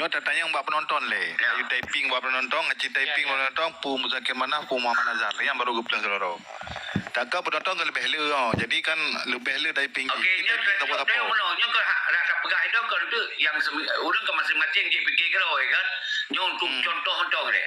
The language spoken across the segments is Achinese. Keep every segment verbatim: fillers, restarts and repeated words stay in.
Nyoe tatanyong bak penonton lé. Ya. Ayu typing bak penonton, aci typing bak penonton, pu Muzakir Manaf, pu Muhammad Nazar. Nyang baru geupeuleueh keudroe. Takeu penonton ka leubeh le, oh. Jadi kan leubeh le typing. Okey, nyoe ka sapeue-sapeue. Nyoe ka hak, hak peugah itu kan tu yang ureueng ka masing-masing jipikir keudroe kan. Nyoe untuk contoh-contoh lé.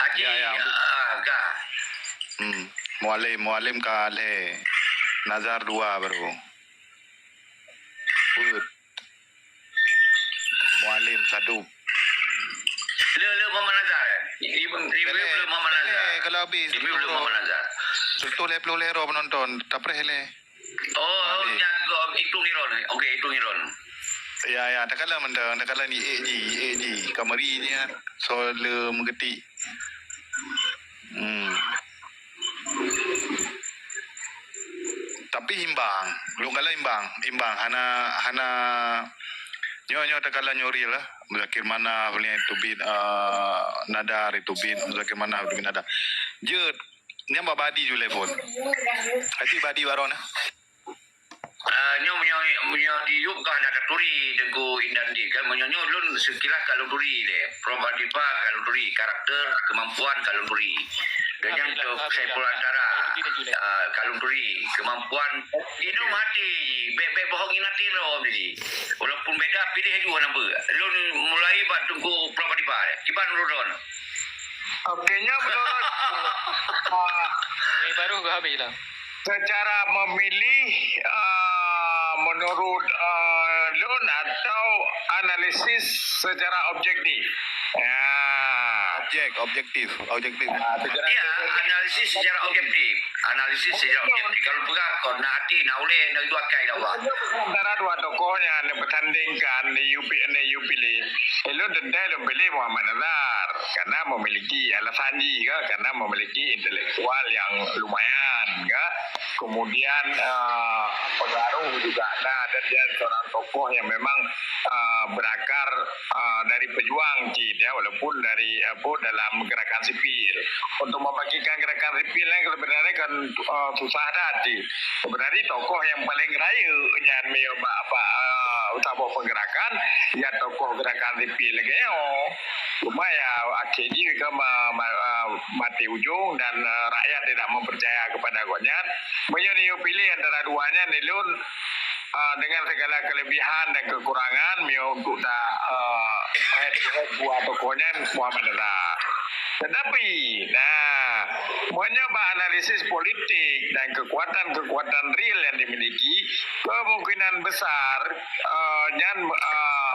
Aci, ya, ya, ah, ka. Hmm. Mualim, Mualim ka lhèe. Nazar dua baru. Peuet. Mualim Sadup. Le, le Muhammad Nazar, eh? Review, review le Muhammad Nazar. Kalau habis, review le Muhammad Nazar. Seratus lima puluh lé droe penonton, tapreh lé. Oh, oh, nyan, oh, hitung iron. Okey, hitung iron. Ya, ya, takala mantong, takala ni, eh, ji, eh, ji. Kamari ni, ya. So, le meugetik. Hmm. Tapi imbang, lôn kala imbang, imbang hana, hana nyoe, nyoe takala nyoe real lah. Muzakir Manaf, Tubit, eh, Nadar, Tubit, Muzakir Manaf, Tubit Nadar. Jeuet, nyang bak Badi ju lé phon. Aci Badi baron nah. Ah, nyoe meunyoe, meunyoe di yup ka hana taturi Teungku Indandi kan, meunyoe nyoe lôn sekilas ka lôn turi lé. Prof Hanifa ka lôn turi, karakter, kemampuan ka lôn turi. Dan nyang Saiful Antara, ah, ka lôn turi, kemampuan. Idong hati, bèk-bèk bohong ngon hati lom jadi. Walaupun beda, piléh aju hana beu. Lôn mulai bak Teungku Prof Hanifa lé. Kiban menurut droen? Okey, nyoe menurut, ah, eh, baru habis lah. Secara memilih, ah, menurut, ah, lôn atau analisis secara objektif? Ya. Objek, objektif, objektif. Ah, secara objektif. Ya, analisis secara objektif. Analisis secara objektif. Kalau peugah, kau na hati, na ulèe, na dua kai dah, Pak. Antara dua tokoh nyang anda pertandingkan, ni U P, ni U P pilih. Eh, lôn teuntèe lôn pilih Muhammad Nazar karena memiliki alasan jih, kan, karena memiliki intelektual yang lumayan, kan. Kemudian, eh, pengaruh juga ada, dan dia seorang tokoh yang memang, eh, berakar, eh, dari pejuang cit, ya, walaupun dari, apa, dalam gerakan sipil. Untuk membangkitkan gerakan sipil ni sebenarnya kan, eh, susah that cit. Sebenarnya tokoh yang paling rayeuk nyan meunyoe bak, bak, eh, saboh pergerakan, ya tokoh gerakan sipil lagèe nyoe. Cuma ya akhé jih ka ma-, ma-, eh, mati ujong dan, eh, rakyat tidak mempercaya kepada gobnyan. Meunyoe neuyue pilih antara dua nyan, lé lôn, eh, dengan segala kelebihan dan kekurangan, meunyoe untuk ta, eh, head to head dua tokoh nyan, Muhammad Nazar. Tetapi, nah, meunyoe bak analisis politik dan kekuatan-kekuatan real yang dimiliki, kemungkinan besar, eh, nyan, eh,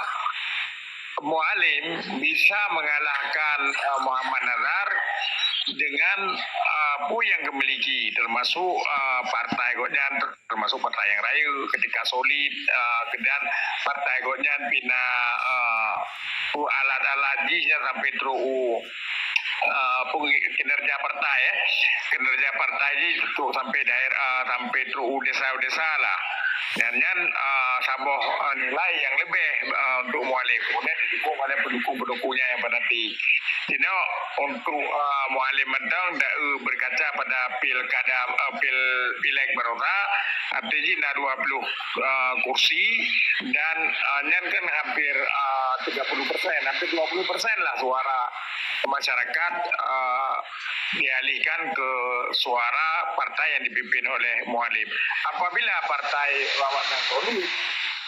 Mualim bisa mengalahkan, eh, Muhammad Nazar dengan, eh, peue nyang geumiliki, termasuk, eh, partai gobnyan, termasuk partai nyang rayeuk, ketika solid, eh, dan partai gobnyan pih na, eh, alat-alat jih nyan sampai trok u, eh, kinerja partai, eh. Kinerja partai jih trok sampai daerah, eh, sampai trok u desa-desa lah. Nyan, nyan, eh, saboh, eh, nilai nyang leubeh, eh, untuk Mualim. Kemudian didukung oleh pendukung-pendukungnya yang fanatik. Jadi, untuk, eh, Mualim mantong, da, eh, berkaca pada pilkada, eh, pil-, pileg barosa, arti jih na dua puluh, eh, kursi dan, eh, nyan kan hampir, eh, tiga puluh persen, hampir dua puluh persen lah suara masyarakat, eh, dialihkan ke suara partai yang dipimpin oleh Mualim. Apabila partai lawak dan solid,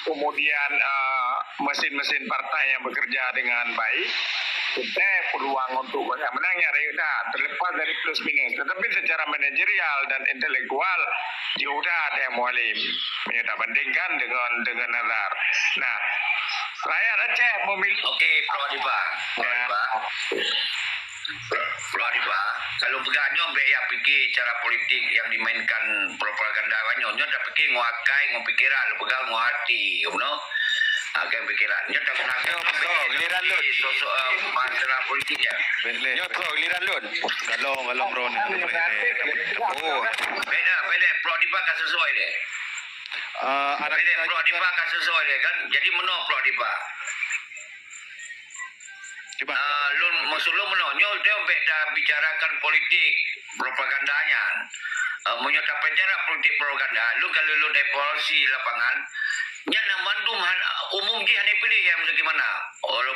kemudian, eh, mesin-mesin partai yang bekerja dengan baik, kita peluang untuk banyak menang yang rendah, terlepas dari plus minus. Tetapi secara manajerial dan intelektual, jauh dah ada Mualim. Meunyoe tabandingkan dengan, dengan Nazar. Nah, rakyat Aceh memilih. Okey, Prof Hanifa. Prof Hanifa. Prof Hanifa, kalau peugah nyoe, bèk ya pikir cara politik yang dimainkan propaganda nyoe. Nyoe tapikir ngon akai, ngon pikiran, peugah ngon hati, you know. Akai pikiran. Nyoe tagunakan. Nyoe, Prof, giliran lôn. Sosok, eh, masalah politik ya. Nyoe, Prof, giliran lôn. Galong, galong, Prof. Oh. Beda, beda. Prof Hanifa ka sesuai deh. Ah, anak Beda, Prof Hanifa ka sesuai deh kan. Jadi meunoe Prof Hanifa. Cuba. Ah, lôn, maksud lôn meunoe, nyoe teuh bèk tabicarakan politik propaganda nyan. Ah, meunyoe tabicara politik propaganda, lôn ka lôn evaluasi lapangan, nyan na mandum han, umum jih hana piléh nyang bagaimana. Walau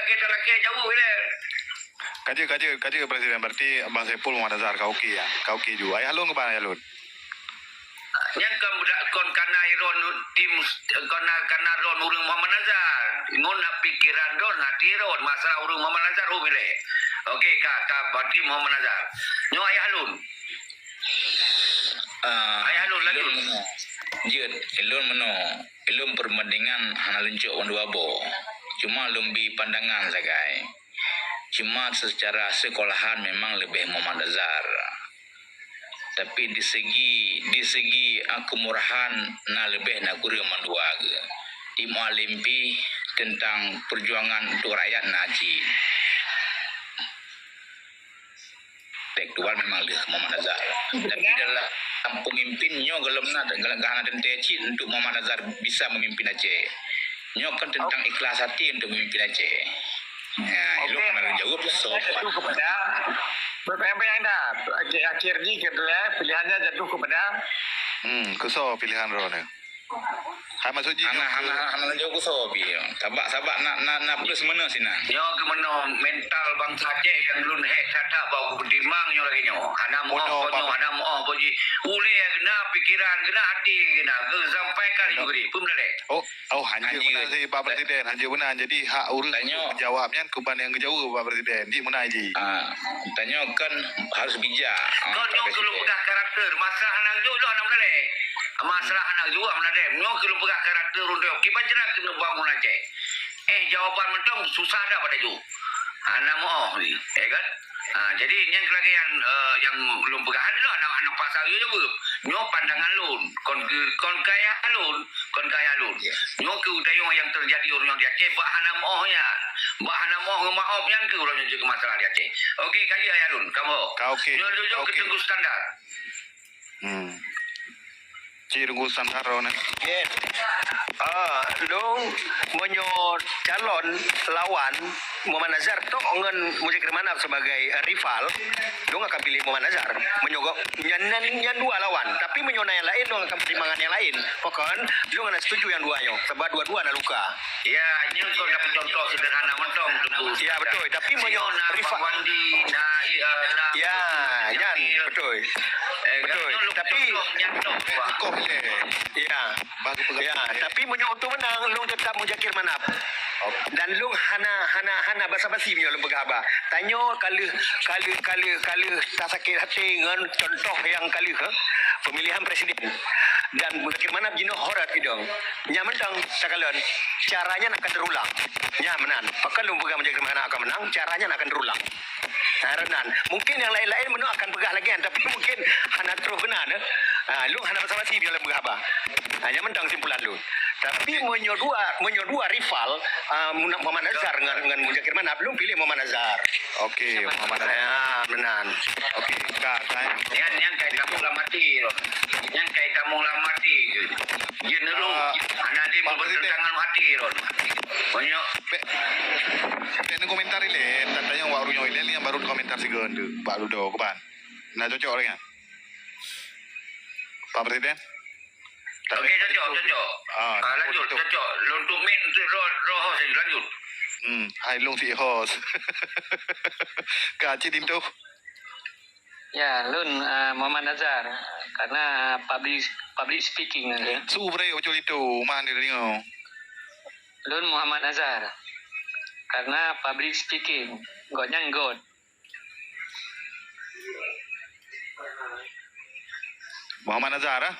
lagèe talakèe jaweueb ilèe. Ka jeuet, ka jeuet, ka jeuet, Presiden. Berarti Bang Saiful Muhammad Nazar ka oke ya? Ka oke ju. Ayah lôn keuban ayah lôn? Nyan kon budak kon kana droen tim, kana, kana droen ureueng Muhammad Nazar. Ngon na pikeran droen, hati droen, masalah ureueng Muhammad Nazar, oh, mileh. Oke, ka, ka, berarti Muhammad Nazar. Nyoe ayah lôn. Ah, ayah lôn, lôn lanjut. Meunoe. Jeuet, lôn meunoe. Lôn perbandingan hana lôn cok mandua boh. Cuma lôn bi pandangan sagai. Cuma secara sekolahan memang leubeh Muhammad Nazar. Tapi di segi, di segi, ah, kemurahan na leubeh na kureueng mandua geuh. Di Mualem pih tentang perjuangan untuk rakyat na cit. Intelektual memang lheueh Muhammad Nazar. Tapi dalam pemimpin nyoe golom na, golom hana teuntèe cit untuk Muhammad Nazar bisa memimpin Aceh. Nyoe kan tentang ikhlas hati untuk memimpin Aceh. Ya, ilôn hana jaweueb sopan. Jatuh kepada, berbayang-bayang dah. Akhir, akhir jih kepada pilihannya jatuh kepada. Hmm, keu soe pilihan droeneuh? Hai maksud jih hana, hana, hana laju kusoe pih. Sabab, sabab na, na, na plus minus sinan. Nyoe keuh meunoe mental bansa Aceh nyang lôn hek that-that bak kupeutimang nyoe lagèe nyoe. Hana meu'oh, hana meu'oh, boh jih. Ulèe geuh na, pikeran geuh na, até geuh na, geusampaikan ju geuh. Peue meunan lé? Oh, oh, hanjeuet meunan si Pak Presiden, hanjeuet meunan. Jadi hak ureueng untuk menjawab nyan keuban nyang geujaweueb Pak Presiden. Jih meunan jih. Ah, tanyoe kan harus bijak. Ah, kon nyoe keu lôn peugah karakter, masalah hana jok lôn hana meunan lé. Masalah hana jok hana meunan lé. Nyoe keu lôn peugah karakter ureueng kiban jeunah keuneuk bangun Aceh. Eh, jawaban mantong susah dah pada jok. Hana meu'oh ni, ya kan? Ha, jadi nyan keu lagèe nyan, eh, nyang lôn peugah hana, hana, hana pasal jaweueb. Nyoe pandangan lôn, kon keu, kon keu ayah lôn. Kon keu ayah lôn. Ya. Nyoe keuh tanyoe nyang teujadi uroe nyoe di Aceh, bak hana meu'oh nyan. Bak hana meu'oh ngon meu'oh nyan keuh uroe nyoe jeuet keu masalah di Aceh. Oke, ka jeuet ayah lôn, kamoe. Ka oke. Nyoe lôn jok keu Teungku Iskandar. Hmm. Cit Teungku Iskandar droeneuh. Oke. Ah, lôn meunyoe calon lawan Muhammad Nazar tok ngon Muzakir Manaf sebagai, eh, rival, lôn akan piléh Muhammad Nazar. Meunyoe go-, nyan, nyan, nyan dua lawan. Tapi meunyoe na nyang laén, lôn akan pertimbangan nyang laén. Pakon, lôn hana setuju nyang dua nyoe. Sabab dua-dua na luka. Ya, nyoe kon dapet contoh sederhana mantong, Teungku. Ya, betul. Tapi meunyoe na rival Bang Wandi, na, eh, na Ya, nyan, betul. Eh, betul. Tapi contoh nyan tok, Pak. Koh lé. Ya. Bagi pegang. Ya, tapi meunyoe untuk menang, lôn tetap Muzakir Manaf. Oke. Dan lôn hana, hana, hana basa-basi meunyoe lôn peugah haba. Tanyoe ka lheueh, ka lheueh, ka lheueh, ka lheueh tasakét até ngon contoh nyang ka lheueh, eh, pemilihan presiden. Dan Muzakir Manaf jinoe horat idong. Nyan mantong takalon, cara nyan akan terulang. Nyan meunan. Pakon lôn peugah Muzakir Manaf akan menang, cara nyan akan terulang. Ha, meunan. Mungkin nyang laén-laén meunoe akan peugah lagèe nyan, tapi mungkin hana troh keunan, eh. Ha, lôn hana basa-basi meunyoe lôn peugah haba. Ha, nyan mantong kesimpulan lôn. Tapi meunyoe dua, meunyoe dua rival, ah, Muhammad Nazar ngon, ngon Muzakir Manaf, lôn piléh Muhammad Nazar. Oke, Muhammad Nazar. Ya, meunan. Oke, ka, ka. Nyan, nyan kai tamong lam até tu. Nyan kai tamong lam até tu. Jeuet neurôh. Ah, hana lé Pak Presiden. Bertentangan hati lôn. Banyak. Bèk, bèk neukomentar ilèe, tantanyong wak uroe nyoe ilèe nyang barô neukomentar sigoe teuk, Pak Ludo, kiban. Na cocok lagèe nyan? Pak Presiden? Okey, cocok, cocok. Ah, ah, lanjut, cocok. Cocok. Lôn tutup mic untuk roh, roh hos, lanjut. Hmm, hai lôn si hos. Ka cit linto. Ya, lôn, ah, Muhammad Nazar. Karena public, public speaking aja. Su bre ucul itu, mah ni deungoe. Lôn Muhammad Nazar. Karena public speaking, gobnyan göt. Muhammad Nazar, ah?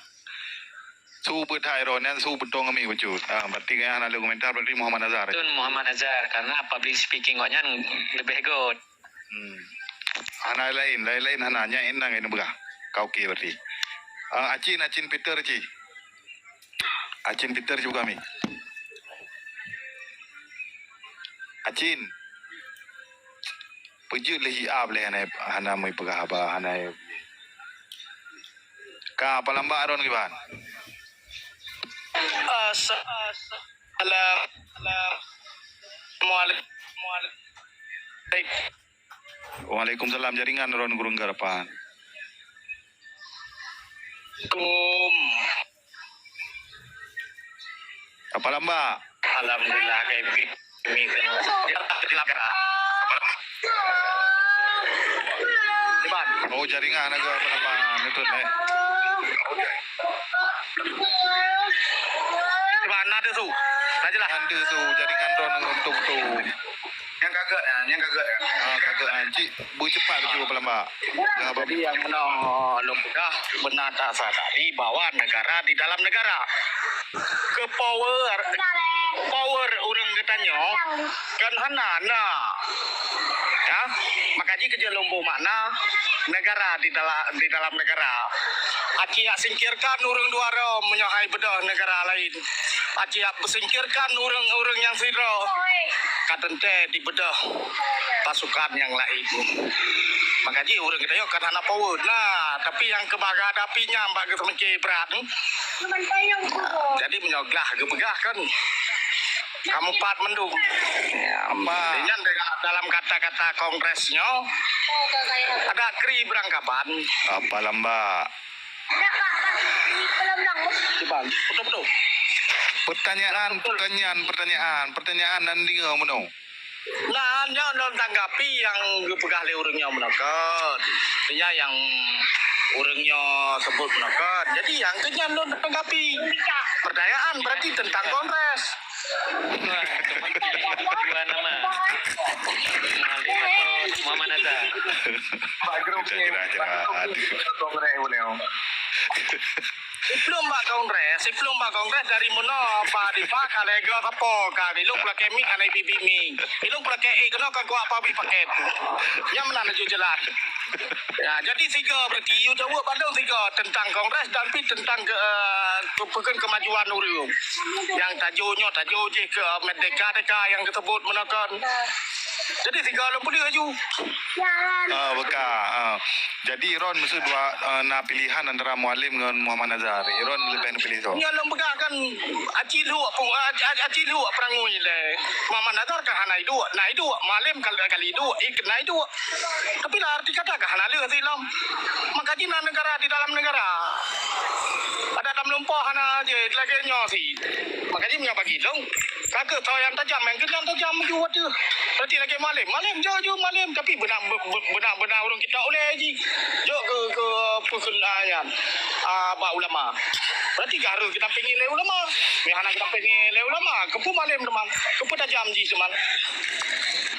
Su beuet hai droeneuh, su beutôi ngon mi bacut. Ah, berarti kan hana lé komentar, berarti Muhammad Nazar. Lôn Muhammad Nazar, karena public speaking gobnyan leubeh göt. Hmm. Hana laén, laén-laén hana, nyan inong inong peugah. Ka oke berarti. Ah, Acin, Acin Peter, Ci. Acin Peter, Ci, buka mi. Acin. Peujeuet lé hi ab lé hana, hana meupeugah haba, hana. Ka, palamba ron kiban. Assalamualaikum. Waalaikumsalam, jaringan droen kurang garapan. Kum. Apa lamba? Alhamdulillah, kayak begini. Oh, jaringan agak apa lamba? Network, eh. Cuba anda tu. Tak jelas. Anda tu, jaringan droen untuk tu. Nyang ka gèt, ha, nyang ka gèt, ha. Ah, ka gèt, ha. Cit, beuceupat beucue peulamba. Jadi, nyang meunoe lôn peugah, beuna tasadari bahwa negara di dalam negara. Keu power, power ureueng geutanyoe kan hana na. Ya, maka jih keujeuet lôn bôh makna negara di dala-, di dalam negara. Aci jak singkirkan ureueng dua droe meunyoe hai beudôh negara laén. Aci jak peusingkirkan ureueng-ureueng nyang sidroe, ka teuntèe dibeudôh pasukan nyang laén. Maka jih ureueng geutanyoe kan hana power. Nah, tapi nyang keu bak geuhadapi nyan bak geuseumiké brat, hmm? Jadi meunyoe glah geupeugah kan, kamoe pat mandum. Apa? Nyan dalam kata-kata kongres nyoe, ada kri beurangkaban. Apa lamba? Cuba, betul-betul. Pertanyaan, pertanyaan, pertanyaan nan deungoe meunoe. Nah, nyoe lôn tanggapi nyang geupeugah lé ureueng nyoe meunoe kan. Artinya nyang ureueng nyoe sebut meunoe kan. Jadi nyang keu nyan lôn tanggapi. Pertanyaan berarti tentang kongres. Dua nama. Muhammad Azhar. Pak grup ni, Pak grup ni, kongres boleh. Sebelum bak kongres, sebelum bak kongres dari meunoe Pak Dipa ka lego sapo ka ilong pulakèe mic hana ibi-bi mic. Ilong pulakèe ék keunoe ka kuat pabi paket. Nyang meunan laju jelas. Ya, jadi sigo berarti you jaweueb bandum sigo tentang kongres dan pi tentang ke, eh, ke, peukeuh kemajuan ureueng. Nyang tajo nyoe tajo jih ke, eh, merdeka-deka nyang teusebut meunoe kan. Jadi sigo lom peudeuh laju. Ah, beuka. Ah. Jadi Ron meusu dua, eh, na pilihan antara Mualem ngon Muhammad Nazar. Ron leubeh neupiléh soe? Nyan lôn peugah kan aci luek pu-, a-, a-, aci luek peurangui lé. Muhammad Nazar kan hana iduek, na iduek, Mualem kali, kali iduek, ik na iduek. Tapi lah arti kata kan hana leuh silam. Maka jih na negara di dalam negara. Ada dalam lumpoh hana je lagèe nyoe si. Maka jih meunyoe bagi lôn, ka keuh soe nyang tajam, nyang keuh nyang tajam ju ateueh. Berarti lagèe Mualem. Mualem jauh ju Mualem, tapi beuna, be-, be-, beuna, beuna ureueng kita ulèe jih. Jok ke, ke, ke, ke, ah, nyan. Ah, bak ulama. Berarti ka harus geudampingi lé ulama. Meunyoe hana geudampingi lé ulama, keupeue Mualem teuma? Keupeue tajam jih teuma?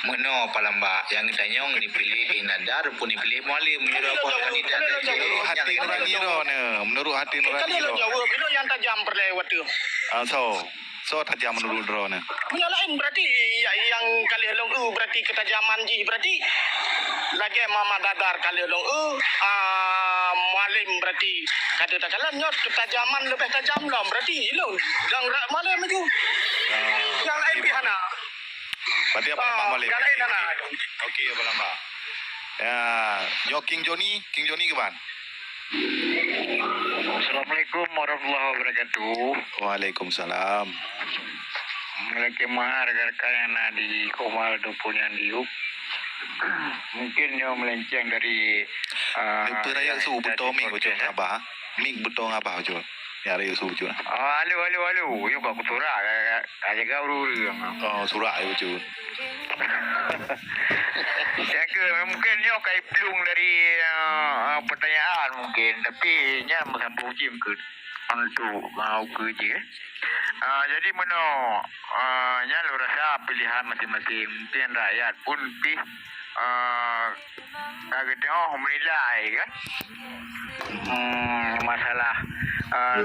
Meunoe palamba nyang tanyong dipiléh Nadar pun dipiléh Mualem meunurot apa kandidat. Meunurot hati nurani droeneuh, meunurot hati nurani droeneuh. Kalau jaweueb, itu nyang tajam peureulèe watèe. Ah, so. So tajam meunurot droeneuh. Meunyoe laén berarti ya, nyang ka lheueh lôn eu berarti keutajaman jih berarti lagèe Muhammad Nazar ka lheueh lôn eu, ah, Mualem berarti ka teuh takalon nyoe keutajaman leubeh tajam lom berarti ilôn dan rak Mualem laju. Ah. Nyang laén pih hana. Berarti apa lamba Mualem? Nyang laén hana. Okey, apa lamba? Ya, nyoe King Johnny, King Johnny kiban? Assalamualaikum warahmatullahi wabarakatuh. Waalaikumsalam. Meulakée meuhai rekan-rekan nyang na di Komal ataupun nyang di Yub. Mungkin nyoe meulenceng dari, ah, Neupeurayeuk su dari beutôi mik podcast, ucok ya. Abah. Mik beutôi Abah ucok. Ya, rayeuk su ucok. Ah, halo, halo, halo. Yuk aku surak. Ka jaga ureueng. Oh, surak ya ucok. Saya ke, mungkin nyoe kai plueng dari, ah, ah, pertanyaan mungkin, tapi nyan meusambung cit mungkin untuk, ah, ukeue jih, eh. Ah, jadi meunoe, ah, nyan lôn rasa pilihan masing-masing. Mungkin rakyat pun pih, ah, ka geutanyoe meunilai kan. Hmm, masalah, ah,